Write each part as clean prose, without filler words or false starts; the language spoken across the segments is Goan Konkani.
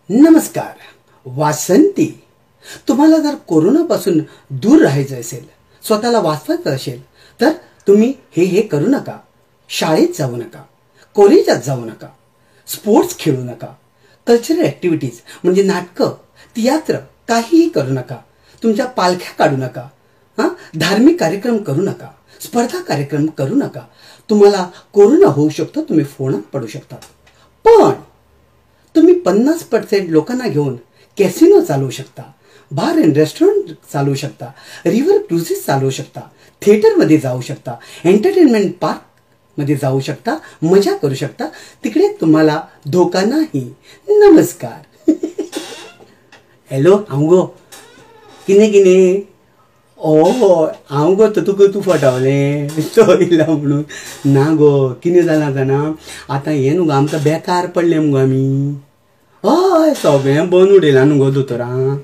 नमस्कार. वासंती, तुम्हाला जर कोरोनापासून दूर राहायचं असेल, स्वतःला वाचवायचं असेल तर तुम्ही हे हे करू नका. शाळेत जाऊ नका, कॉलेजात जाऊ नका, स्पोर्ट्स खेळू नका, कल्चरल ॲक्टिव्हिटीज म्हणजे नाटकं, तियात्र काहीही करू नका, तुमच्या पालख्या काढू नका, हां, धार्मिक कार्यक्रम करू नका, स्पर्धा कार्यक्रम करू नका. तुम्हाला कोरोना होऊ शकतो, तुम्ही फोनात पडू शकता. पण तुम्ही 50% लोकांना घेऊन कॅसिनो चालवू शकता, बार अँड रेस्टॉरंट चालवू शकता, रिव्हर क्रुझेस चालवू शकता, थिएटरमध्ये जाऊ शकता, एंटरटेनमेंट पार्कमध्ये जाऊ शकता, मजा करू शकता. तिकडे तुम्हाला धोका नाही. नमस्कार. हॅलो, हांव गो कितें कितें ओ हांव गो तो तुका तूं फटवलें तो येयला म्हणून ना गो. कितें जालां जाणा, आतां हें न्हू गो आमकां बेकार पडलें मुगो आमी. हय, सगळें बंद उडयलां न्हू गो दोतोरान.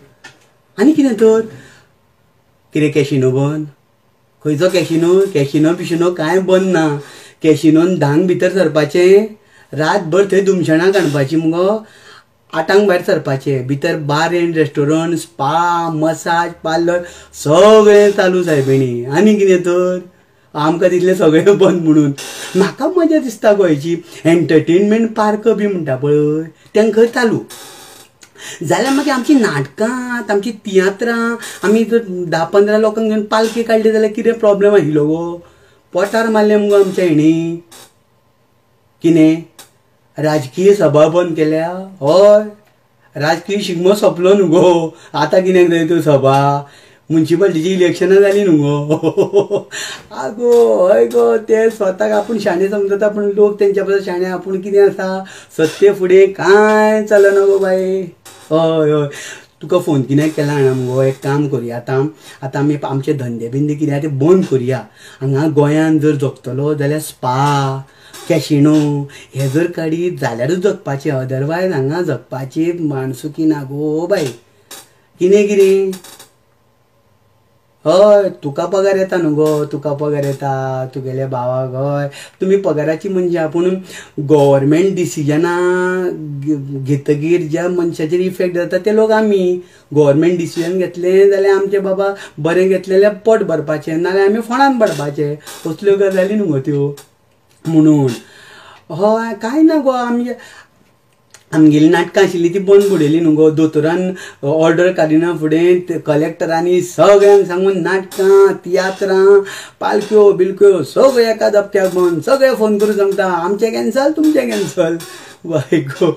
आनी कितें तर कितें कॅशिनो बंद? खंयचो कॅशिनो? कॅशिनो बिशिनो कांय बंद ना. कॅशिनोन 10 भितर सरपाचें, रातभर थंय धुमशणां काडपाचीं मुगो, 8 भायर सरपाचें. भितर bar and restaurant, spa, massage parlour सगळें चालू सायबिणी. आनी कितें तर आमकां दिसलें सगळें बंद म्हणून. म्हाका मजा दिसता गोंयची. एंटरटेनमेंट पार्क बी म्हणटा पळय तेंकां चालू जाल्यार मागीर आमची नाटकां, आमची तियात्रां, आमी जर 10-15 लोकांक घेवन पालखी काडली जाल्यार कितें प्रोब्लेम आशिल्लो गो? पोटार मारलें मुगो आमच्या हेणी. कितें राजकीय सभा बंद केल्या? हय, राजकीय शिगमो सोंपलो न्हू गो. आतां कित्याक जाय त्यो सभा? मुन्सिपालिटीची इलेक्शनां जालीं न्हू गो. आगो हय गो, ते स्वताक आपूण शाणे समजता, पूण लोक तेंच्या परस शाणे. आपूण कितें आसा, सत्ते फुडें कांय चलना गो बाये. हय हय, तुका फोन कित्याक केला जाणा मुगो, एक काम करुया आतां. आतां आमी आमचे धंदे बिंदे कितें आहा ते बंद करुया. हांगा गोंयांत जर जगतलो जाल्यार स्पा, कॅशिनो हे जर काडीत जाल्यारूच जगपाचें, अदरवायज हांगा जगपाची माणसुकी ना गो बाई. कितें कितें हय, तुका पगार येता न्हू गो, तुका पगार येता, तुगेल्या भावाक. हय, तुमी पगाराची मनशां, पूण गव्हर्मेंट डिसिजनां घेतकीर ज्या मनशाचेर इफेक्ट जाता ते लोक आमी. गव्हर्मेंट डिसिजन घेतलें जाल्यार आमचें बाबा बरें घेतलें जाल्यार पोट भरपाचें, नाजाल्यार आमी फोंडान पडपाचें. असल्यो गजाली न्हू गो त्यो. म्हणून हय, कांय ना गो, आमगे आमगेली नाटकां आशिल्लीं ती बंद उडयलीं न्हू गो. दोतोरान ऑर्डर काडिना फुडें कलेक्टरांनी सगळ्यांक सांगून नाटकां, तियात्रां, पालख्यो बिलक्यो सगळें एका धपक्याक बंद. सगळे फोन करून सांगता आमचें कॅन्सल, तुमचें कॅन्सल. बाय गो,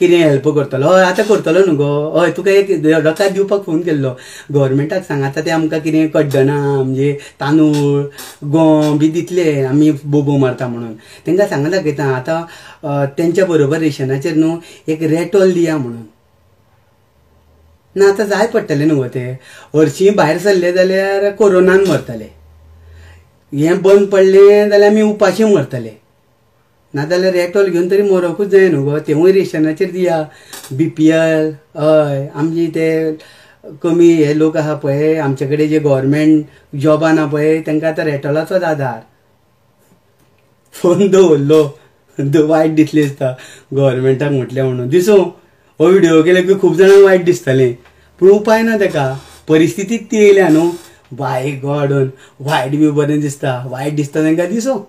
कितें हेल्प करतलो? हय, आतां करतलो न्हू गो. हय, तुका एक रकाद दिवपाक फोन केल्लो. गव्हर्मेंटाक सांग आतां ते आमकां कितें कड्डणां म्हणजे तांदूळ, गंव बी दितले आमी बोबो मारता म्हणून. तेंकां सांगून दाखयता आतां तेंच्या बरोबर रेशनाचेर न्हू एक रेटोल दिया म्हणून. ना आतां जाय पडटलें न्हू गो तें. हरशीं भायर सरले जाल्यार कोरोनान मरतले, हें बंद पडलें जाल्यार आमी उपाशी मरतले. नाजाल्यार रेटोल घेवन तरी मरोकूच जाय न्हू गो. तेवूय रेशनाचेर दिया. BPL हय, आमची ते कमी हे लोक आहा पळय आमचे कडेन जे गव्हर्मेंट जॉबान आहा पळय तेंकां आतां रेटोलाचोच आदार. फोन दवरलो, वायट दिसलें दिसता गव्हर्मेंटाक म्हटलें म्हणून. दिसूं हो व्हिडियो केले की खूब जाणांक वायट दिसतलें, पूण उपाय ना तेका. परिस्थितीच ती येयल्या न्हू. बाय गॉड, वायट बी बरें दिसता, वायट दिसता तेंकां दिसूं.